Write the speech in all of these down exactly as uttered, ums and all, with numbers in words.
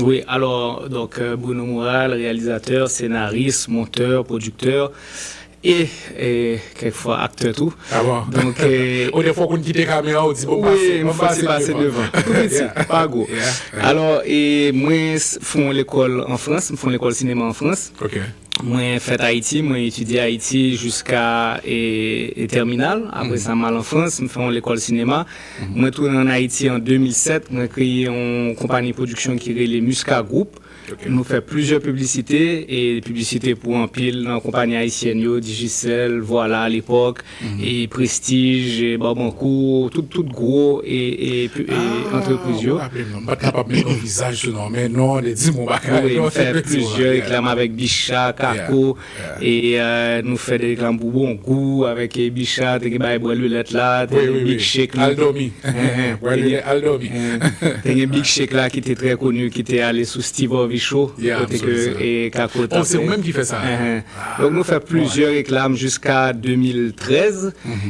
Wi, alò, donk, euh, Bruno Moral, reyalizatè, senaris, montè, pwodiktè e, e kèk fwa aktè tou. Ah bon? Donk, euh, ou defwa konn kite kamera, ou di, bon, wi, pase, m fòse pase devan. Tou piti, pa gwo. Alò, e mwen s- fè yon lekòl an Frans, m fè yon lekòl sinema an Frans. Mwen fèt Ayiti, mwen etidye Ayiti jiska e, e tèminal. Apre sa, m al an Frans, m fè yon lekòl sinema. Mwen tounen ann Ayiti an de mil sèt, mwen kreye yon konpayi pwodiksyon ki rele Musca Group. Nou fè plizyè piblisite, e piblisite pou anpil nan konpayi ayisyèn yo, Digicel, Voilà, Lepòk, e Prestige, e Barbancourt, tout, tout gwo e, e, e antrepriz yo. Ah, ou raple m non, m pa t kapab met yon vizaj sou non, men non, li di m yon bagay. Wi, m fè plizyè reklam avèk Bicha, Kako, e euh, nou fè de reklam pou Bon Goût avèk e Bicha, te gen bagay bwè lilèt la, te gen Big Shake la. Al dòmi. Bwè lilèt, al dòmi. Te gen Big Shake la ki te trè koni, ki te ale sou Steve Harvey Show, kote ke e Kako t ap fè. Oh, se ou menm ki fè sa? Donk nou fè plizyè reklam jiska de mil trèz,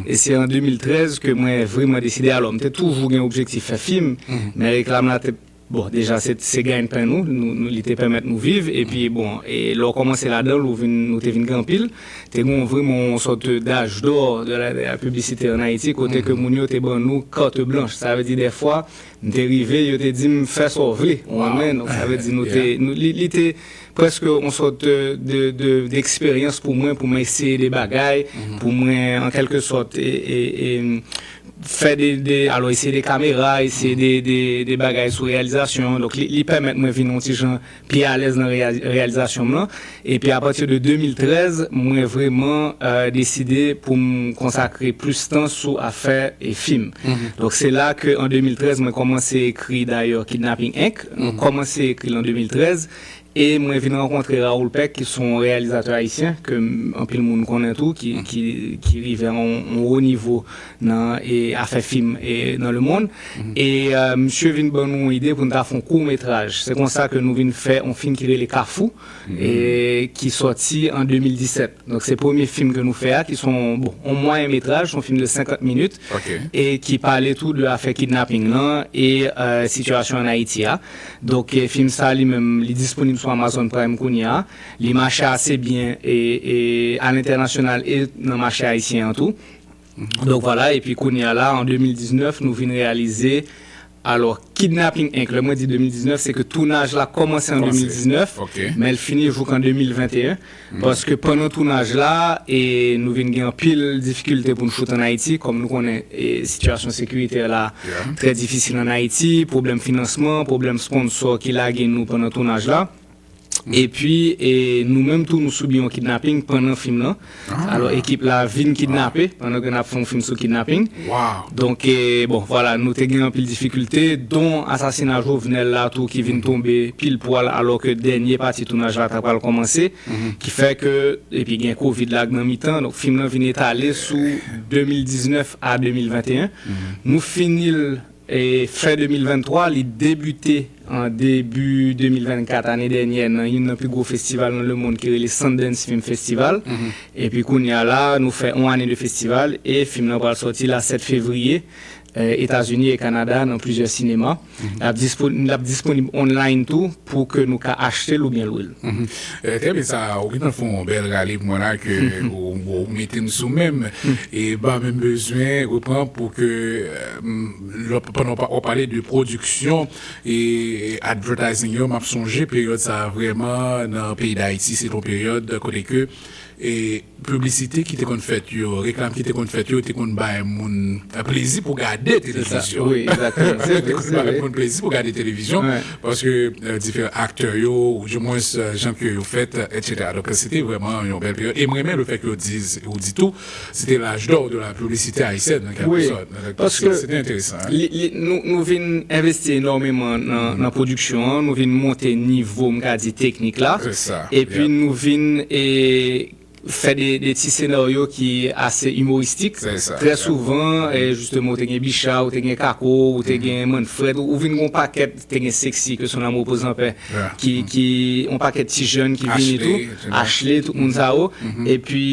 e se an de mil trèz ke mwen vreman deside, alò, m te toujou gen objektif fè fim, men reklam la te, bon, deja se, se ganyen pen nou, nou, nou, li te pèmèt nou viv, epi bon, e lè w kòmanse ladan l, ou vin, nou te vin gen anpil, te gen yon vreman yon sòt d'âge d'or de la, de la publicité en Haïti, kote ke moun yo te ban nou carte blanche. Sa vle di dèfwa, m te rive, yo te di m fè sa w vle, ou renmen, donk sa vle di nou te, nou, li, li te prèske yon sòt de, de, de, d'eksperyans pou mwen, pou mwen eseye de bagay, pou mwen, an kèlke sòt, e, e, e, fè de, de, alò, eseye de kamera, eseye de, de, de bagay sou reyalizasyon. Donk, li, li pèmèt mwen vin yon ti jan pi alèz nan reya-, reyalizasyon m lan. Epi, apati de de mil trèz, mwen vreman, euh, deside pou m konsakre plis tan sou afè e fim. Donk, se la ke an de mil trèz, mwen kòmanse ekri, dayè, Kidnapping Inc. Mwen kòmanse ekri l an de mil trèz. E mwen vin rankontre Raoul Peck, ki se yon reyalizatè ayisyen, ke m-, anpil moun konnen tou, ki, ki, ki rive a yon, yon wo nivo nan, e, afè fim, e, nan lemonn. E, euh, misye vin ban nou yon ide pou n ta fè yon kout metraj. Se konsa ke nou vin fè yon fim ki rele Kafou, e, ki sòti an de mil disèt. Donk, se premye fim ke nou fè a, ki se yon, bon, yon mwayen metraj, se yon fim de senkant minit, e ki pale tou de afè kidnaping lan e, euh, sitiyasyon ann Ayiti a. Donk, e, fim sa, li menm, li disponib sou Amazon Prime kounye a. Li mache ase byen e, e alentènasyonal e nan mache ayisyen an tou. Donk, vwala, epi kounye a la, an de mil diznèf, nou vin reyalize, alò, Kidnapping Inc, lè mwen di de mil diznèf, se ke tounaj la kòmanse an de mil diznèf, men l fini jouk an de mil venteyen. Paske pandan tounaj la, e nou vin gen anpil difikilte pou n choute ann Ayiti, kòm nou konnen, e sitiyasyon sekiritè la trè difisil ann Ayiti, pwoblèm finansman, pwoblèm sponsò ki lage nou pandan tounaj la. Epi, e nou menm tou, nou sibi yon kidnaping pandan fim lan. Alò, ekip la vin kidnape pandan ke n ap fè yon fim sou kidnaping. Donk, e, bon, vwala, nou te gen anpil difikilte, don asasina Jovenel la tou ki vin tonbe pil pwal, alò ke dènye pati tounaj la ta pral kòmanse, ki fè ke, epi gen kovid la nan mitan, donk fim lan vin etale sou de mil diznèf a de mil venteyen. Nou fini l, e, fen de mil venntwa, li debite an debi de mil vennkat, ane dènyè, nan youn nan pi gwo festival nan lemonn ki rele Sundance Film Festival. Epi kounye a la, nou fè yon ane de festival e fim lan pral sòti la sèt fevriye, e, Etazini e Kanada nan plizyè sinema. L ap dispon-, l ap disponib online tou pou ke nou ka achte l oubyen lwe l. E, trè byen, sa, ou gentan fè yon bèl rale pou mwen la, ke ou, ou mete m sou menm. E pa menm bezwen repran pou ke, e, lè w, pandan w pa-, w ap pale de pwodiksyon e advertising yo, m ap sonje peryòd sa a vrèman nan peyi Dayiti, se te yon peryòd kote ke, e, piblisite ki te konn fèt yo, reklam ki te konn fèt yo, te konn bay moun plezi pou gade televizyon. Wi, egzakteman. Se vre, te konn bay moun plezi pou gade televizyon, paske, e, diferan aktè yo, ou dimwens, e, jan ke yo fèt, etsetera. Donk, se te vrèman yon bèl peryòd. E m renmen le fèt ke w di, ou di tou, se te l'âge d'or de la publicité haïtienne, en quelque sorte. Donk, se te enteresan, wi. Li, li, nou, nou vin envesti enòmeman nan, nan pwodiksyon an, nou vin monte nivo, m ka di, teknik la. Epi nou vin, e, fè de, de ti senaryo ki ase imoristik. Trè souvan, e, jisteman, ou te gen Bicha, ou te gen Kako, ou te gen Manfred, ou, ou vin gen yon pakèt, te gen Sexy, que son âme repose en paix, ki, ki, yon pakèt ti jèn ki vini tou, Ashley, tout moun sa yo. Epi,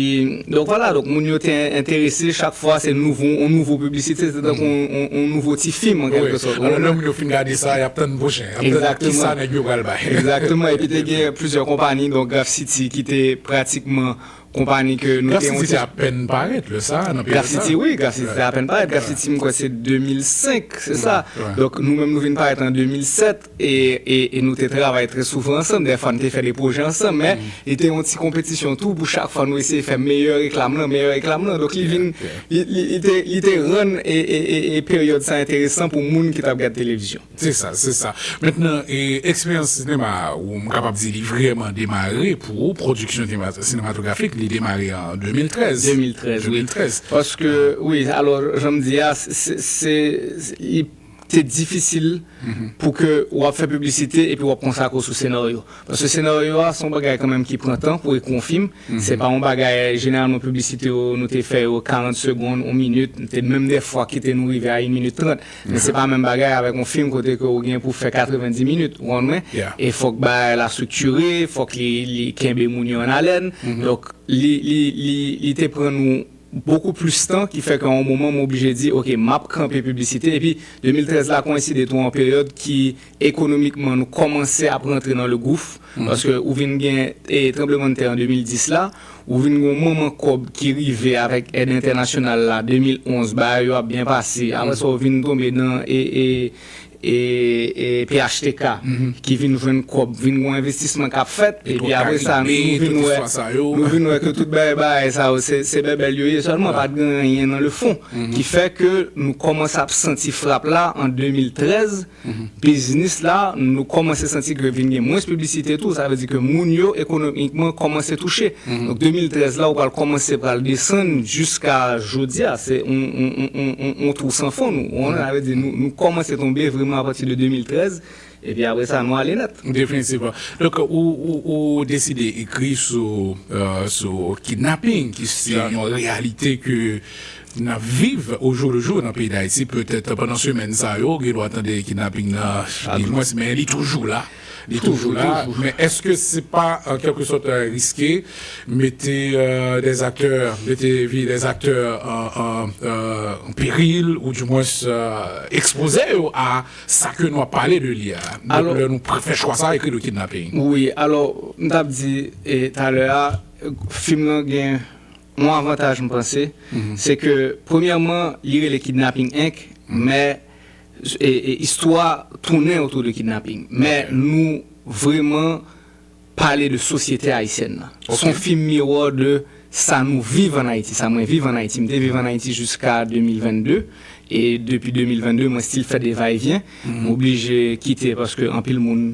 donk vwala, donk moun yo te enterese, chak fwa se nouvo, yon nouvo piblisite, se tankou yon, yon, yon nouvo ti fim, an kèlke sòt. Alò, lè moun yo fin gade sa, y ap tann pwochen, y ap tann kisa nèg yo pral bay. Egzakteman, epi te gen plizyè konpayi, donk Graph City, ki te pratikman konpayi ke nou te Graph City te apèn parèt lè sa, nan peryòd sa. Graph City, wi, Graph City te apèn parèt. Graph City, m kwè se de mil senk, se sa. Donk, nou menm, nou vin parèt an de mil sèt, e, e, e nou te travay trè souvan ansanm. Dèfwa, nou te fè de pwojè ansanm, men li te yon ti konpetisyon tou pou chak fwa nou eseye fè meyè reklam lan, meyè reklam lan. Donk, li vin, li, li, li te, li te rann e, e, e, e peryòd sa enteresan pou moun ki t ap gad televizyon. Se sa, se sa. Mentnan, e, eksperyans sinema a, ou m kapab di li vrèman demare pou ou, pwodiksyon sinema-, sinematografik, li demare an de mil trèz. De mil trèz, wi. De mil trèz. Paske, wi, alò, jan m di a, se, se, se, li te difisil pou ke w ap fè piblisite epi w ap konsakre w sou senaryo. Paske senaryo a, se yon bagay kanmenm ki pran tan pou ekri yon fim. Se pa yon bagay, jeneralman, piblisite yo, nou te fè yo karant segonn, yon minit, nou te menm dèfwa kite nou rive a yon minit trant. Men se pa menm bagay avèk yon fim kote ke ou gen pou fè katrevenndis minit, ou konprann mwen? E fòk bagay la estriktire, fòk li, li kenbe moun yo an alèn. Donk, li, li, li, li te pran nou bokou plis tan, ki fè ke a yon moman, m oblije di, "Ok, m ap kanpe piblisite." Epi, de mil trèz la koyenside tou an peryòd ki, ekonomikman, nou kòmanse ap rantre nan le gouf, paske ou vin gen, e, tranblemanntè an de mil dis la, ou vin gen yon manman kòb ki rive avèk èd entènasyonal la, de mil onz, bagay yo ap byen pase. Apre sa, ou vin tonbe nan, e, e, e, e P H T K, ki vin jwenn kòb, vin gen yon envestisman k ap fèt, epi apre sa, nou vin wè, nou vin wè ke tout bagay, bagay sa yo, se, se bèbèl yo ye sèlman, pa t gen anyen nan le fon, ki fè ke nou kòmanse ap santi frap la an de mil trèz, biznis la, nou kòmanse santi ke vin gen mwens piblisite tou, sa vle di ke moun yo ekonomikman kòmanse touche. Donk, de mil trèz la, ou pral kòmanse pral desann jiska jodi a, se yon, yon, yon, yon, yon, yon twou san fon nou. Ou konprann, sa vle di nou, nou kòmanse tonbe vrèman apati de de mil trèz, epi apre sa, nou ale nèt. Definitivman. Donk, ou, ou, ou deside ekri sou, euh, sou kidnaping, ki se yon reyalite ke n ap viv au jour le jour nan peyi Dayiti. Petèt pandan semèn sa yo, gen dwa tande kidnaping nan, di mwens, men li toujou la. Li toujou la. Men èske se pa, an kèlke sòt, euh, riske mete, euh, des acteurs, mete vi des acteurs an, an, euh, an peril, ou di mwens, euh, ekspoze yo a sa ke nou ap pale de li a? Donk, lè nou pr-, fè chwa sa, ekri de kidnaping. Wi, alò, m t ap di, e, talè a, fim lan gen yon avantaj, m panse, se ke, premyèman, li rele Kidnapping Inc, men, e, e, istwa tounen otou de kidnaping. Men nou vrèman pale de sosyete ayisyèn nan. Se yon fim miwa de sa nou viv an Ayiti, sa mwen viv an Ayiti. M te viv an Ayiti jiska de mil vennde, e depi de mil vennde, mwen still fè de va e vyen. M oblije kite paske anpil moun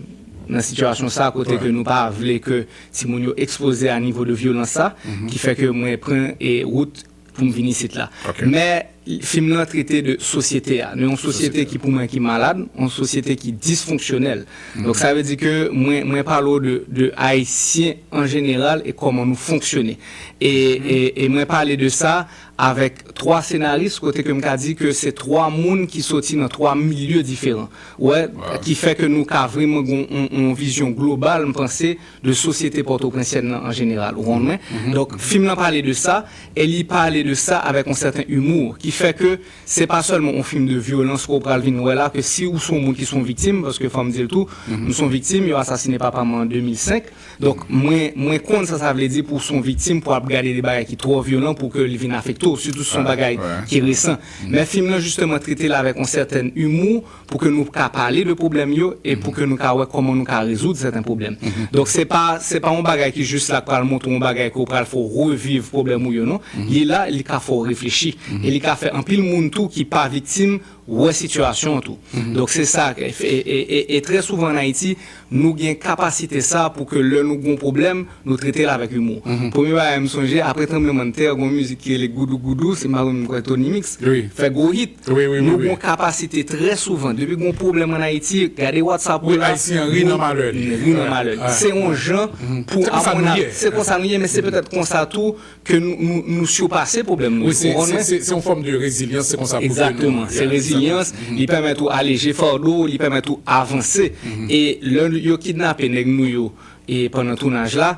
nan sitiyasyon sa, kote ke nou pa vle ke timoun yo ekspoze a nivo de vyolans sa, ki fè ke mwen pran, e, wout pou m vin isit la. Men, fim lan trete de sosyete a. Nou yon sosyete ki, pou mwen, ki malad, yon sosyete ki disfonksyonèl. Donk, sa vle di ke mwen, mwen pale w de, de Ayisyen an jeneral e kòman nou fonksyone. E, e, e mwen pale de sa avèk twa senaris, kote ke m ka di ke se twa moun ki soti nan twa milye diferan. Wè, ki fè ke nou ka vrèman gen yon, yon, yon vizyon global, m panse, de sosyete pòtoprensyen nan an jeneral, ou konprann mwen? Donk, fim lan pale de sa, e li pale de sa avèk yon sèten imou, ki fè ke se pa sèlman yon fim de vyolans ke w pral vin wè la, ke si ou se yon moun ki se yon viktim, paske fò m di l tou, m se yon viktim, yo asasine papa mwen an de mil senk. Donk, mwen, mwen konn sa sa vle di pou w se yon viktim, pou w ap gade de bagay ki twò vyolan pou ke li vin afekte w, sitou si se yon bagay ki resan. Men fim lan, jisteman, trete l avèk yon sèten imou, pou ke nou ka pale de pwoblèm yo e pou ke nou ka wè kòman nou ka rezoud sèten pwoblèm. Donk, se pa, se pa yon bagay ki jis la k pral montre yon bagay ke w pral fè w reviv pwoblèm ou yo, non. Li la, li ka fè w reflechi. E li ka fè anpil moun tou ki pa viktim wè sitiyasyon an tou. Donk se sa, e, e, e, e trè souvan an Ayiti, nou gen kapasite sa pou ke lè nou gon pwoblèm, nou trete l avèk imou. Premye bagay m sonje, apre tranblemanntè, gon mizik ki rele Goudou Goudou, se m pa konn, m kwè Tony Mix, fè gwo hit. Nou gon kapasite trè souvan, depi gon pwoblèm an Ayiti, gade WhatsApp ou la, Ayisyen ri nan malè li. Ri nan malè li. Se yon jan pou, se konsa nou ye, men se petèt konsa tou ke nou, nou, nou sipase pwoblèm nou. Wi, se, se, se, se yon fòm de rezilyans, se konsa pou ke nou. Egzakteman, se rezilyans, li pèmèt ou aleje fado, li pèmèt ou avanse. E lè yo kidnape nèg nou yo, e pandan tounaj la,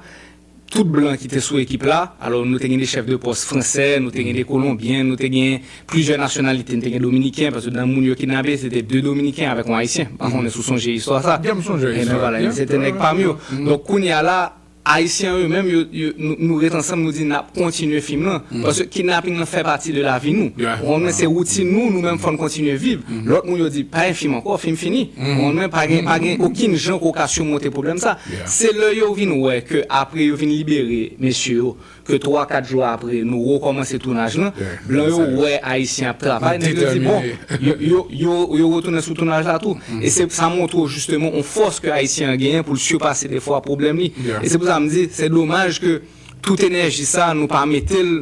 tout blan ki te sou ekip la, alò nou te gen de chèf de pòs fransè, nou te gen de kolonbyen, nou te gen plizyè nasyonalite, nou te gen dominiken, paske nan moun yo kidnape, se te de dominiken avèk yon ayisyen. M pa konnen si w sonje istwa sa. Ebyen, m sonje istwa. Ebyen, vwala, se te nèg pami yo. Donk, kounye a la, Ayisyen yo menm, yo, yo, nou, nou ret ansanm, nou di n ap kontinye fim lan. Paske kidnaping lan fè pati de lavi nou. Ou konprann, se woutin nou, nou menm fò n kontinye viv. Lòt moun yo di, pa gen fim ankò, fim fini. Ou konprann, pa gen, pa gen okenn jan ke w ka simonte pwoblèm sa. Se lè yo vin wè ke apre yo vin libere mesye yo, ke twa, kat jou apre, nou rekòmanse tounaj lan, blan yo wè Ayisyen ap travay, nèg yo di, bon, yo, yo, yo, yo retounen sou tounaj la tou. E se, sa montre w jisteman yon fòs ke Ayisyen an genyen pou l sipase defwa pwoblèm li. E se pou sa m di, se domaj ke tout enèji sa, nou pa mete l,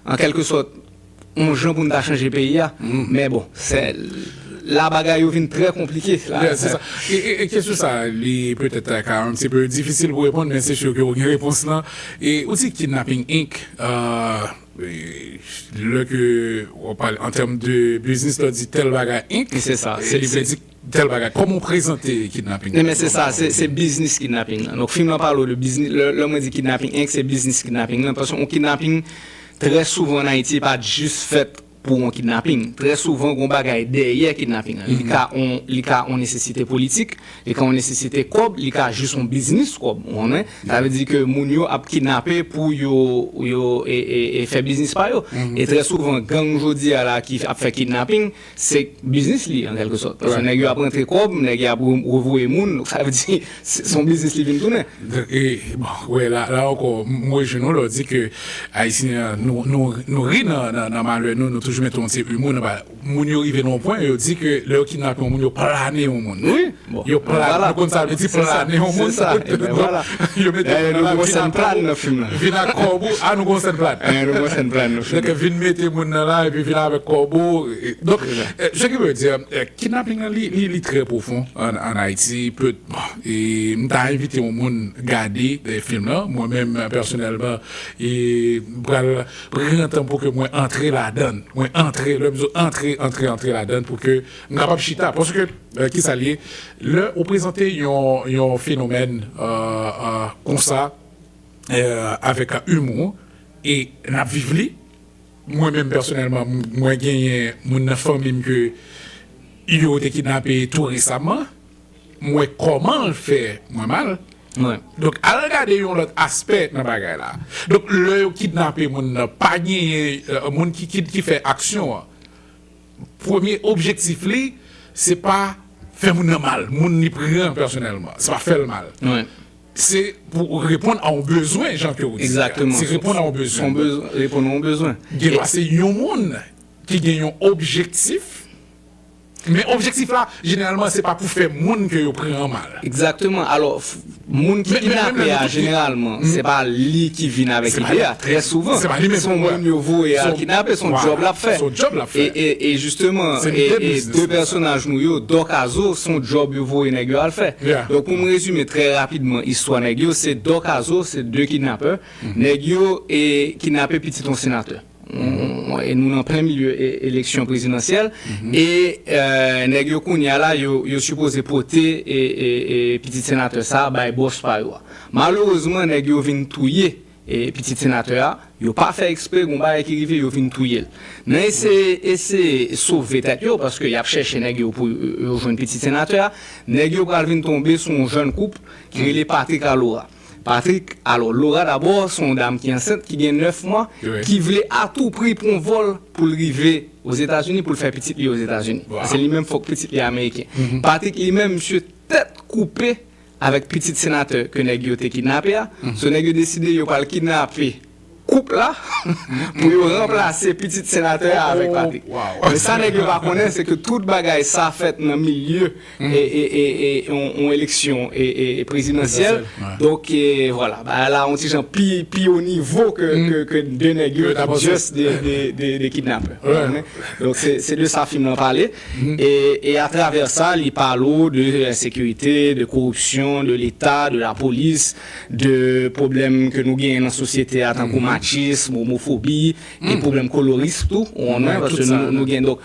an kèlke sòt, yon jan pou n ta chanje peyi a. Men bon, se, la bagay yo vin trè konplike la. Yeah, se sa. E, e, e kesyon sa, li petèt ka un petit peu difisil pou reponn, men se sur ke w gen repons lan. E ou di Kidnapping Inc, euh, e, lè ke w pale an tèm de biznis, lè w di tèl bagay Inc, se sa, e se, li vle di tèl bagay. Kòman w prezante Kidnapping Inc? Men se sa, se, se biznis kidnaping lan. Donk, fim lan pale w de biznis, lè, lè mwen di Kidnapping Inc, se biznis kidnaping lan. Paske yon kidnaping, trè souvan an Ayiti, pa jis fèt pou yon kidnaping. Trè souvan, gon bagay dèyè kidnaping lan. Li ka on, li ka on nesesite politik, li ka on nesesite kòb, li ka jis on biznis kòb, ou konprann? Sa vle di ke moun yo ap kidnape pou yo, yo, e, e, e fè biznis pa yo. E trè souvan, gang jodi a la ki ap fè kidnaping, se biznis li, an kèlke sòt. Paske nèg yo ap rantre kòb, nèg yo ap re-, revoye moun, donk sa vle di, se, se yon biznis li vin tounen. E, bon, wè, la, la ankò, m rejwenn ou lè w di ke Ayisyen, nou, nou, nou ri nan, nan, nan malè nou, nou toujou mete yon ti imou nan ba-, moun yo rive nan yon pwen, yo di ke lè yo kidnape yon moun, yo plane yon moun. Wi, bon, yo plane, nou konn sa vle di plane yon moun. Se sa, ebyen, vwala. Yo mete moun nan la, vin ak kòb ou, vin ak kòb ou, a, nou gon sèn plane. Nou gon sèn plane nan fim. Donk, vin mete moun nan la, epi vin avèk kòb ou. Donk, ce qui veut dire, kidnaping lan, li, li, li trè pwofon an, an Ayiti. Bon, e m ta envite yon moun gade, e, fim lan. Mwen menm, pèsonèlman, e m pral pran tan pou ke mwen antre ladan l. Mwen antre, lè m di antre, antre, antre ladan l pou ke m kapab chita. Paske, e, kisa l ye? Lè ou prezante yon, yon fenomèn, e, e, konsa, e, avèk imou, e n ap viv li, mwen menm pèsonèlman, m-, mwen genyen moun nan fanmi m ke yo te kidnape tou resaman. M wè kòman l fè mwen mal. Donk, al gade yon lòt aspè nan bagay la. Donk, lè yo kidnape moun nan, pa genyen, e, moun ki, ki, ki fè aksyon an. Premye objektif li, se pa fè moun nan mal, moun li pran pèsonèlman. Se pa fè l mal. Se pou reponn a yon bezwen, jan ke w di a. Egzakteman. Se reponn a yon bezwen. Se yon bezwen, reponn a yon bezwen. Gen dwa se yon moun ki gen yon objektif, men objektif la, jeneralman, se pa pou fè moun ke yo pran mal. Egzakteman. Alò, f-, moun ki kidnape a, jeneralman, se pa li ki vin avèk ide a. Trè souvan, se yon moun yo voye al kidnape, se yon djòb l ap fè. Se yon djòb l ap fè. E, e, e jisteman, e, e de pèsonaj nou yo, Dòk a Zo, se yon djòb yo voye nèg yo al fè. Donk, pou m rezime trè rapidman istwa nèg yo, se Dòk a Zo, se de kidnapè. Nèg yo, e, kidnape pitit yon senatè. E nou nan plen milye, e, eleksyon prezidansyèl. E, e, nèg yo kounye a la, yo, yo sipoze pote, e, e, e, pitit senatè sa a bay bòs pa yo a. Malerezman, nèg yo vin touye, e, pitit senatè a. Yo pa fè ekspre, gon bagay ki rive, yo vin touye l. Nan eseye, eseye sove tèt yo, paske y ap chèche nèg yo pou yo, yo jwenn pitit senatè a, nèg yo pral vin tonbe sou yon jèn koup ki rele Patrick a Laura. Patrick, alò, Laura dabò, se yon dam ki ansent, ki gen nèf mwa, ki vle a tou pri pran vòl pou l rive Ozetazini, pou l fè pitit li Ozetazini. Paske li menm, fòk pitit li ameriken. Patrick, li menm, misye tèt koupe avèk pitit senatè ke nèg yo te kidnape a. So, nèg yo deside yo pral kidnape koup la pou yo ranplase pitit senatè a avèk Patrick. Men sa nèg yo pa konnen, se ke tout bagay sa fèt nan milye e, e, e, e, yon, yon eleksyon e, e, e prezidansyèl. Donk, e, vwala, bagay la yon ti jan pi, pi o nivo ke, ke, ke de nèg yo ki just de, de, de, de kidnapè. Donk, se, se de sa fim nan pale. E, e atravè sa, li pale w de ensekirite, de koripsyon, de Leta, de lapolis, de pwoblèm ke nou genyen nan sosyete a, tankou machism, omofobi, e pwoblèm koloris tou, ou konnen, paske nou, nou gen, donk,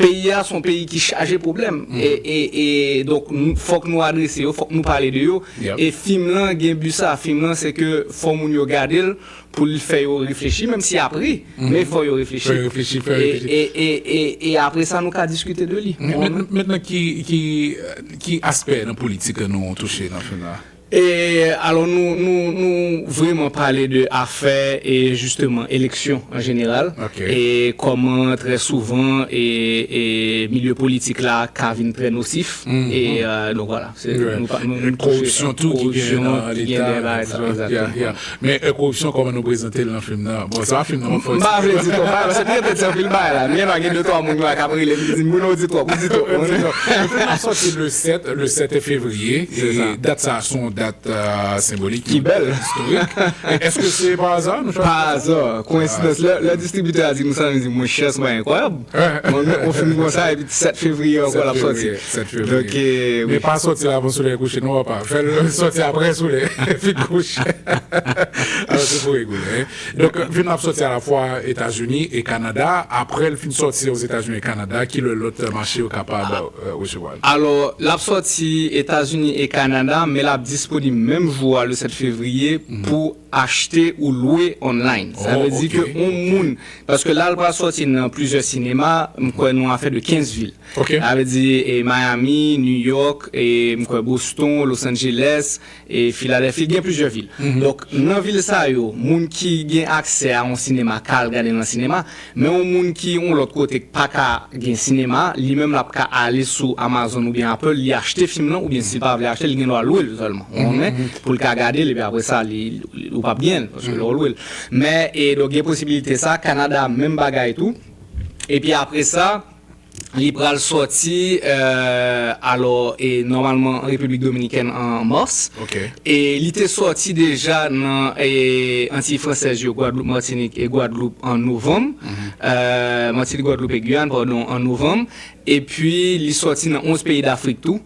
peyi a se yon peyi ki chaje pwoblèm. E, e, e, donk, nou, fòk nou adrese yo, fòk nou pale de yo. E fim lan gen bi sa, fim lan se ke fò moun yo gade l pou l fè yo reflechi, menm si y ap ri, men fò yo reflechi. Fò yo reflechi, fò yo reflechi. E, e, e, e, e apre sa, nou ka diskite de li. Men, men, mentnan, ki, ki, ki aspè nan politik nou touche nan fim la? E, alò, nou, nou, nou vrèman pale de afè e, jisteman, eleksyon an jeneral. E kòman, trè souvan, e, e milye politik la ka vin trè nosif. E, e, donk, vwala. Se, nou pa, nou, nou touche koripsyon tou ki gen nan Leta, bagay sa, egzakteman. Men, e, koripsyon, kòman nou prezante l nan fim nan? Bon, se pa fim nan, m pa vle di twòp bagay, paske m gentan di anpil bagay la. Men, gen de twa moun la k ap rele m, ki di m, "Bruno, ou di twòp, ou di twòp." Fim nan sòti le sèt, le sèt fevriye. E dat sa, se yon dat, e, senbolik, ki bèl, istorik. Èske se pa aza nou chwazi? Pa aza, koyensidans. Lè, lè distribitè a di nou sa, nou di, "Monchè, se bagay enkwayab." Bon, nou, yon fim konsa, epi sèt fevriye ankò l ap sòti. Donk, e, wi. Men pa sòti l avan solèy kouche, non, papa. Fè l sòti apre solèy fin kouche. Alò, se pou rigole, hein. Donk, fim nan ap sòti alafwa Etazini e Kanada. Apre l fin sòti Ozetazini e Kanada, ki lè lòt mache yo kapab, e, resevwa l? Alò, l ap sòti Etazini e Kanada, men l ap disponib menm jou a, le sèt fevriye, pou achte ou lwe online. Sa vle di ke yon moun, paske la l pral sòti nan plizyè sinema, m kwè nan afè de kenz vil. Sa vle di, e, Miami, New York, e, m kwè Boston, Los Angeles, e, Philadelphia, gen plizyè vil. Donk, nan vil sa yo, moun ki gen aksè a yon sinema ka al gade nan sinema, men yon moun ki yon lòt kote k pa ka gen sinema, li menm l ap ka ale sou Amazon oubyen Apple, li achte fim nan, oubyen si l pa vle achte, li gen dwa lwe l sèlman. Ou konnen, pou l ka gade l, epi apre sa, li, li, ou p ap gen l, paske lè w lwe l. Men, e, donk, gen posibilite sa, Kanada, menm bagay tou. Epi apre sa, li pral sòti, e, alò, e, nòmalman, Repiblik Dominikèn an mas. E li te sòti deja nan, e, Antiy Fransèz yo, Gwadloup, Matinik e Gwadloup an novanm. E, Matinik, Gwadloup e Giyàn, padon, an novanm. Epi, li sòti nan onz peyi Dafrik tou.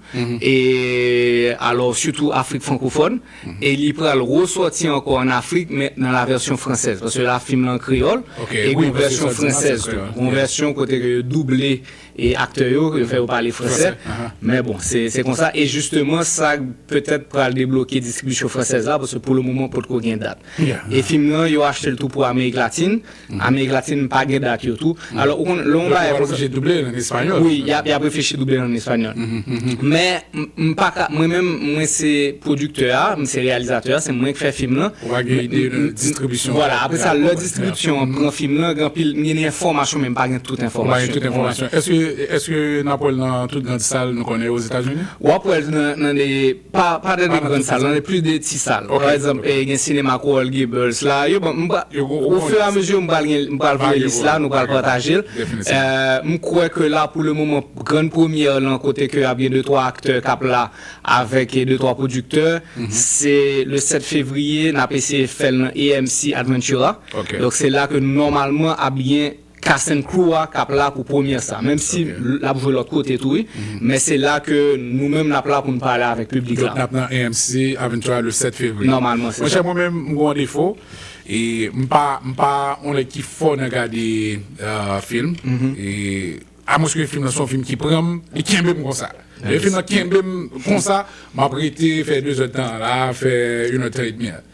E, alò, sitou Afrik frankofòn. E li pral resòti ankò an Afrik, men nan la vèsyon fransèz. Paske la, fim lan kreyòl. E gon vèsyon fransèz tou. Gon vèsyon kote ke yo double e aktè yo, yo fè yo pale fransè. Men bon, se, se konsa. E jisteman, sa petèt pral debloke distribisyon fransèz la, paske pou le moman, potko gen dat. E fim nan, yo achte l tou pou Amerik Latin. Amerik Latin pa gen dat yo tou. Alò, ou konn, lè yon bagay konsa, yo oblije double l an espanyòl. Wi, y ap, y ap reflechi double l an espanyòl. Men, m, m pa ka, mwen menm, mwen se pwodiktè a, m se reyalizatè a, se mwen k fè fim nan. Ou pa gen ide de distribisyon. Vwala, apre sa, lè distribisyon an pran fim nan, gen anpil, m gen enfòmasyon, men m pa gen tout enfòmasyon. Ou pa gen tout enfòmasyon. Èske, èske n ap wè l nan tout gran sal nou konnen Ozetazini? W ap wè l nan, nan de Pa, pa nan de gran sal, nan de plis de ti sal. Pa egzanp, e, gen sinema Coral Gables la. Yo, bon, m pa, ofiramezu, m pral gen, m pral voye lis la, nou pral pataje l. E, m kwè ke la, pou le moman, grann premyè lan, kote ke ap gen de twa aktè k ap la avèk, e, de twa pwodiktè, se le sèt fevriye, n ap eseye fè l nan A M C Adventura. Donk, se la ke nòmalman ap gen cast and crew a k ap la pou premyè sa. Menm si l ap jwe lòt kote tou, wi. Men se la ke nou menm n ap la pou n pale avèk piblik la. Donk, n ap nan A M C Aventura le sèt fevriye. Nòmalman, se sa. Monchè, mwen menm, m gen yon defo. E m pa, m pa yon nèg ki fò nan gade, e, fim. E amwenske fim nan se yon fim ki pran m, li kenbe m konsa. Lè fim nan kenbe m konsa, m ap rete fè de zè tan la, fè inèdtan edmi an.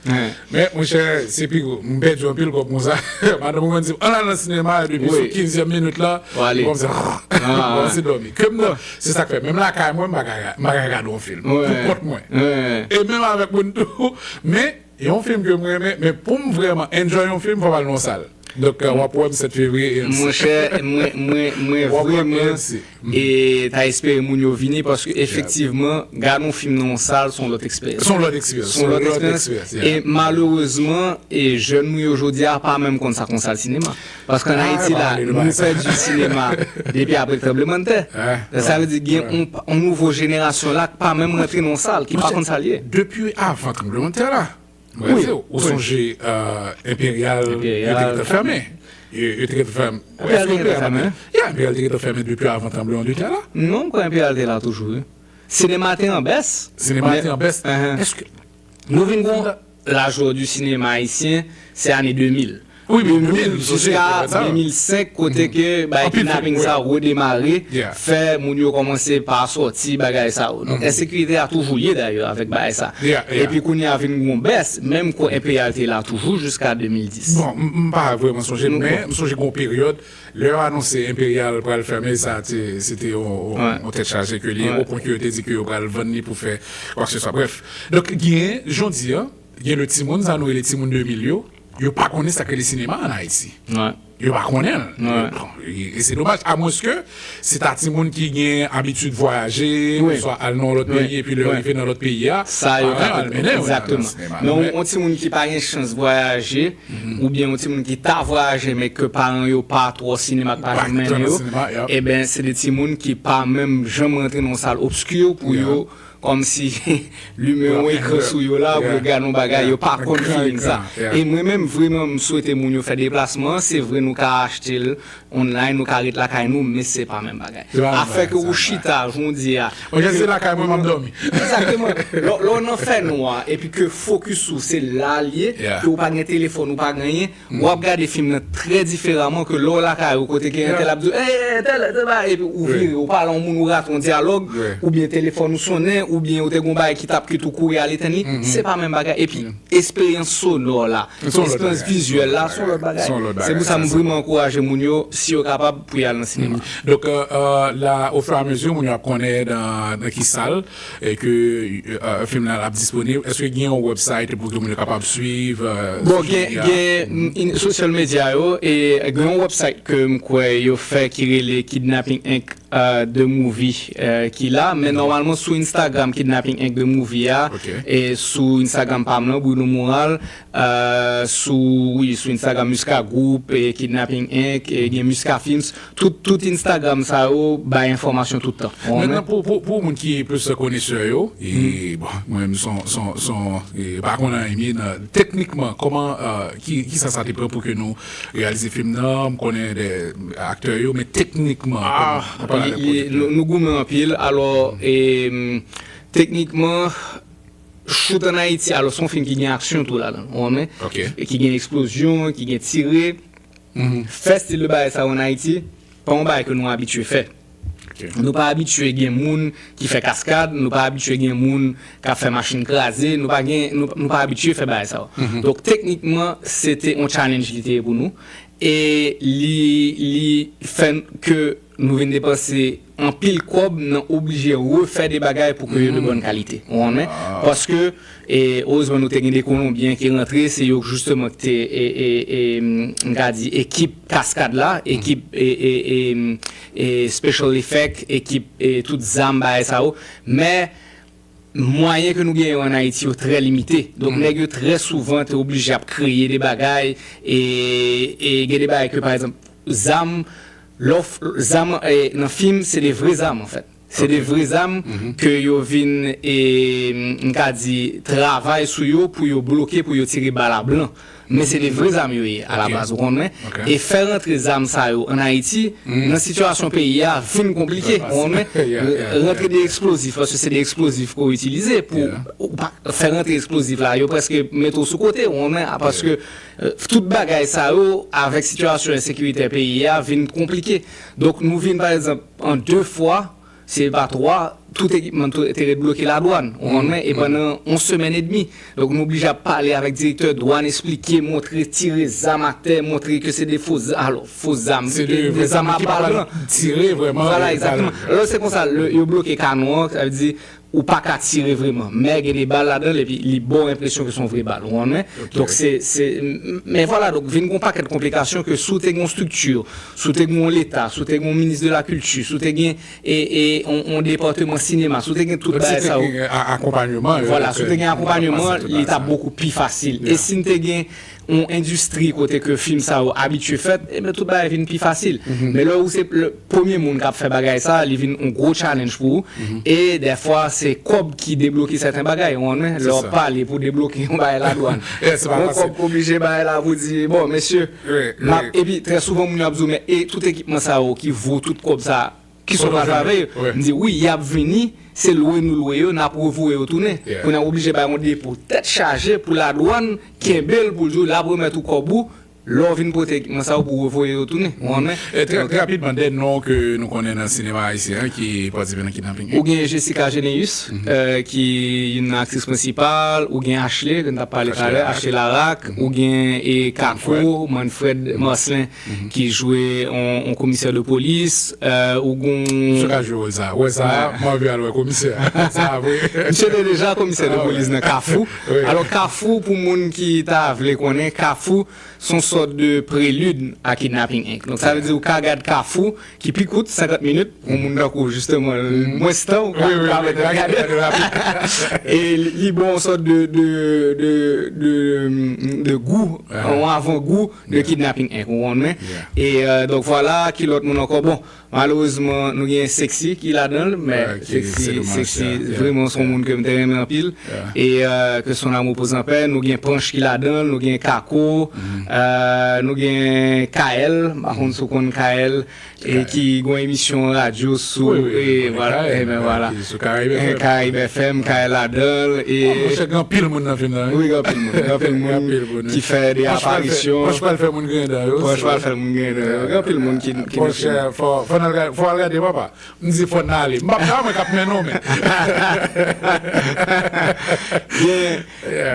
Men, monchè, se pi gwo. M pèdi anpil kòb konsa. Madanm mwen di m, "Ann al nan sinema," depi sou kenzyèm minit la, m kòmanse, m kòmanse dòmi. Ke m nan, se sa k fè. Menm lakay mwen, m pa ka, m pa ka gade yon fim. Pou kont mwen. E menm avèk moun tou. Men, yon fim ke m renmen, men pou m vrèman enjoy yon fim, fò m al nan yon sal. Donk, w ap wè m sèt fevriye A M C. Monchè, mwen, mwen, mwen vrèman e ta espere moun yo vini paske efektivman, gade yon fim nan yon sal, se yon lòt eksperyans. Se yon lòt eksperyans. Se yon lòt eksperyans. E malerezman, e jèn nou yo jodi a pa menm konn sa k yon sal sinema. Paske ann Ayiti la, nou pèdi sinema depi apre tranblemanntè. Sa vle di gen yon, yon nouvo jenerasyon la ki pa menm rantre nan yon sal, ki pa konn sa l ye. Depi avan tranblemanntè la. Mwen di w, ou sonje Enperyal, yo te gentan fèmen. Yo te gentan fèmen. Enperyal te gentan fèmen? Ya, Enperyal te gentan fèmen depi avan tranblemanntè la. Non, m kwè Enperyal te la toujou, wi. Sinema te an bès. Sinema te an bès. Èske nou vin gon lajò di sinema ayisyen, se ane de mil. Wi, de mil, jiska de mil senk, kote ke bay kidnaping sa redemare, fè moun yo kòmanse pa sòti, bagay sa yo. Donk, ensekirite a toujou lye dayè avèk bagay sa. Epi kounye a vin gon bès, menm kou Enperyal te la toujou jiska de mil dis. Bon, m pa vrèman sonje, men m sonje gon peryòd, lè yo anonse Enperyal pral fèmen, sa te, se te yon tèt chaje ke li ye, opwen ke yo te di ke yo pral vann li pou fè kwakseswa. Brèf, donk, gen, jan w di an, gen de timoun, sa nou rele timoun de mil yo, yo pa konnen sa k rele sinema ann Ayiti. Yo pa konnen l. Bon, e, e se domaj. Amwenske se ta timoun ki gen abitid vwayaje, swa al nan yon lòt peyi, epi lè yo rive nan lòt peyi a, paran yo al mennen yo nan sinema. Men yon, yon timoun ki pa gen chans vwayaje, oubyen yon timoun ki ta vwayaje, men ke paran yo pa twò sinema, ki pa janm mennen yo, ebyen, se de timoun ki pa menm janm rantre nan yon sal obski pou yo kòmsi limen yon ekran sou yo la, pou yo gade yon bagay, yo pa konn feeling sa. E mwen menm, vrèman, m swete moun yo fè deplasman an. Se vre, nou ka achte l online, nou ka ret lakay nou, men se pa menm bagay. Afè ke ou chita, jan w di a. Mwen, jan se lakay mwen, m ap dòmi. Egzakteman. Lè, lè w nan fènwa, epi ke fokis ou, se la l ye, ke ou pa gen telefòn, ou pa gen anyen, w ap gade fim nan trè diferaman ke lè w lakay ou kote gen entèl ap di w, "Ey, entèl, entèl bagay," epi ou vire, ou pale a yon moun, ou rate yon dyalòg, oubyen telefòn ou sonnen, oubyen ou te gen yon bagay ki t ap kite ou kouri al etenn li, se pa menm bagay. Epi esperyans sonò la, esperyans vizyèl la, se yon lòt bagay. Se pou sa m vrèman ankouraje moun yo, si yo kapab, pou y al nan sinema. Donk, euh, euh, la, au fur et à mesure, moun yo ap konnen nan, nan ki sal, e ke, euh, fim nan ap disponib, èske gen yon website pou ke moun yo kapab swiv, euh, Bon, gen, gen, mm, in- social media yo, e gen yon website ke m kwè yo fè ki rele Kidnapping Inc, euh, The Movie, euh, ki la, men nòmalman sou Instagram Kidnapping Inc The Movie a, e sou Instagram pa m lan, Bruno Moral, euh, sou, wi, sou Instagram Musca Group, e Kidnapping Inc, e gen Musca Films, tout, tout Instagram sa yo bay enfòmasyon tout tan. Mentnan, pou, pou, pou moun ki plis konesè yo, e, bon, mwen menm, son, son, son, e, pa konn anyen nan, teknikman, kòman, euh, ki, ki sa sa te pran pou ke nou reyalize fim nan, m konnen de aktè yo, men teknikman, kòman, nou pale avèk pwodiktè. Nou, nou goumen anpil, alò, e, teknikman, Shoot ann Ayiti, alò, se yon fim ki gen aksyon tou ladan l, ou konprann? Ki gen eksplozyon, ki gen tire. Fè stil de bagay sa yo ann Ayiti, pa yon bagay ke nou abitye fè. Nou pa abitye gen moun ki fè kaskad, nou pa abitye gen moun k ap fè machin kraze, nou pa gen, nou, nou pa abitye fè bagay sa yo. Donk, teknikman, se te yon challenge li te ye pou nou. E li, li fè n- ke nou vin depanse anpil kòb nan oblije refè de bagay pou ke yo de bòn kalite. Ou konprann? Paske, e, erezman, nou te gen de Kolonbyen ki rantre, se yo jisteman ki te, e, e, e, m ka di, ekip kaskad la, ekip, e, e, e, e, special effect, ekip, e, tout zam, bagay sa yo. Men, mwayen ke nou genyen yo ann Ayiti yo trè limite. Donk, nèg yo trè souvan te oblije ap kreye de bagay, e, e gen de bagay ke, pa egzanp, zam, lè w f- zam, e, nan fim, se de vre zam, anfèt. Se de vre zam ke yo vin, e, m ka di, travay sou yo pou yo bloke, pou yo tire bal a blan. Men se de vre zam yo ye, alabaz, ou konprann? E fè rantre zam sa yo ann Ayiti, nan sitiyasyon peyi a, vin konplike, ou konprann? Rantre de eksplozif, paske se de eksplozif ke w itilize pou ou pa fè rantre eksplozif la, yo prèske mete w sou kote, ou konprann? Paske, euh, tout bagay sa yo, avèk sitiyasyon ensekiritè peyi a, vin konplike. Donk, nou vin, pa egzanp, an de fwa, si se pa twa, tout ekipman tou- te ret bloke ladwàn, ou konprann, e pandan yon semèn edmi. Donk, nou oblije ap pale avèk direktè dwàn, esplike, montre, tire zam atè, montre ke se de fo z- alò, fo zam, se de zam a bal blan. Tire vrèman. Vwala, egzakteman. Alò, se konsa, lè yo bloke kanon an, sa vle di, ou pa ka tire vreman. Men gen de bal ladan l, epi li ba w enpresyon ke se yon vre bal. Ou konprann mwen? Donk, se, se, men vwala, donk, vin gen yon pakèt konplikasyon ke si w te gen yon estrikti, si w te gen yon leta, si w te gen yon minis de la kilti, si w te gen e, e, yon, yon depatman sinema, si w te gen tout bagay sa yo. Akonpayman. Vwala, si w te gen akonpayman, li t ap bokou pi fasil. E si n te gen yon endistri kote ke fim sa yo abitye fèt, ebyen, tout bagay vin pi fasil. Men lè ou se premye moun k ap fè bagay sa, li vin yon gwo challenge pou ou. E dèfwa, se kòb ki debloke sèten bagay. Ou konprann mwen? Lè w ap pale pou debloke yon bagay ladwann, yon kòb k oblije bay la pou di, bon, mesye, epi trè souvan, moun yo ap di w, men e tout ekipman sa yo ki vo tout kòb sa, ki sot atravè yo. M di, wi, y ap vini, se lwe nou lwe yo, n ap revoye yo tounen. Kounye a, w oblije bay yon depo tèt chaje pou ladwann kenbe l pou l di w l ap remèt ou kòb ou, lè w vin pote ekipman sa yo pou w revoye yo tounen. Ou konprann mwen? E trè, trè rapidman, de non ke nou konnen nan sinema ayisyen an ki patisipe nan kidnaping. Ou gen Jessica Geneus, euh, ki youn nan aktris prensipal, ou gen Ashley, ke n t ap pale talè, Ashley Laraque, ou gen e Kako, Manfred Marcelin, ki jwe yon, yon komisè de polis, euh, ou gon... Misye ka jwe wòl sa. Wè sa, m anvi al wè komisè a. Sa vre. Misye te deja komisè de polis nan Kafou. Alò, Kafou, pou moun ki ta vle konnen, Kafou se yon sòt de prelid a Kidnapping Inc. Donk, sa vle di ou ka gad Kafou, ki pi kout, senkant minit, yon moun tankou, jisteman, mwens tan, ou ka, ou ka mèt gade. E li, li bon yon sòt de, de, de, de, de gou, yon avan gou de Kidnapping Inc, ou konprann mwen? E, euh, donk, vwala, ki lòt moun ankò? Bon, malerezman, nou gen Sexy ki ladan l, men Sexy, Sexy, vreman, se yon moun ke m te renmen anpil. E, euh, que son âme repose en paix, nou gen Panch ki ladan l, nou gen Kako, euh, nou gen Kael, m pa konn si w konn Kael, e ki gon emisyon radyo sou, e vwala, e ben vwala. Caraïbes F M, Kael ladan l, e... Monchè, gen anpil moun nan fim nan, wi. Wi, gen anpil moun, gen anpil moun ki fè de aparisyon. Panch pral fè moun griyen dan yo. Panch pral fè moun griyen dan yo. Gen anpil moun ki, ki... Monchè, fò, fò n al gade, fò al gade, papa. M di fò n ale. M p ap ka, mwen k ap mennen w, men. Gen,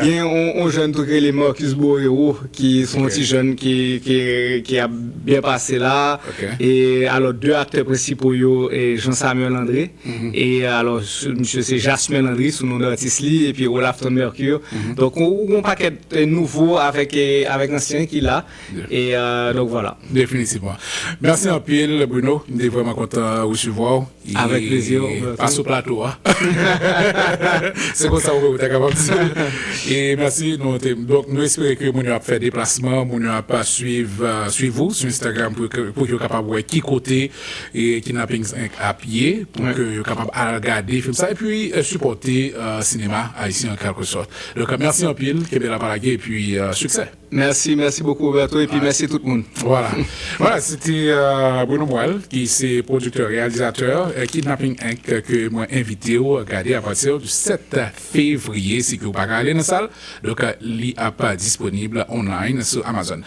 gen yon, yon jèn tou ki rele Marcus Borero, ki se yon ti jèn ki, ki, ki ap byen pase la. E alò, de aktè prensipal yo, e Jean Samuel André. E alò, misye se Jasmuel André, sou non de atis li, epi Rolafton Mercure. Donk, ou, ou gon pakèt, e, nouvo avèk, e, avèk ansyen ki la. E, euh, donk, vwala. Definitivman. Mèsi anpil, Bruno. M te vrèman kontan resevwa w. Avèk plezi. Pa sou plato a. Se konsa ou, ou ta kapab di. E mèsi. Nou te, donk, nou espere ke moun yo ap fè deplasman, moun yo ap swiv, euh, swiv ou sou Instagram pou ke, pou ke yo kapab wè ki kote e Kidnapping Inc ap ye, pou ke yo kapab al gade fim sa, epi, euh, sipòte, euh, sinema ayisyen an kèlkesòt. Donk, mèsi anpil, kenbe la pa lage, epi, euh, siksè. Mèsi, mèsi bokou, Roberto, epi mèsi tout moun. Vwala. Vwala, se te, euh, Bruno Boel, ki se pwodiktè, reyalizatè, euh, Kidnapping Inc, ke mwen envite w gade apati di sèt fevriye, si ke w pa ka ale nan sal. Donk, euh, li ap disponib online sou Amazon.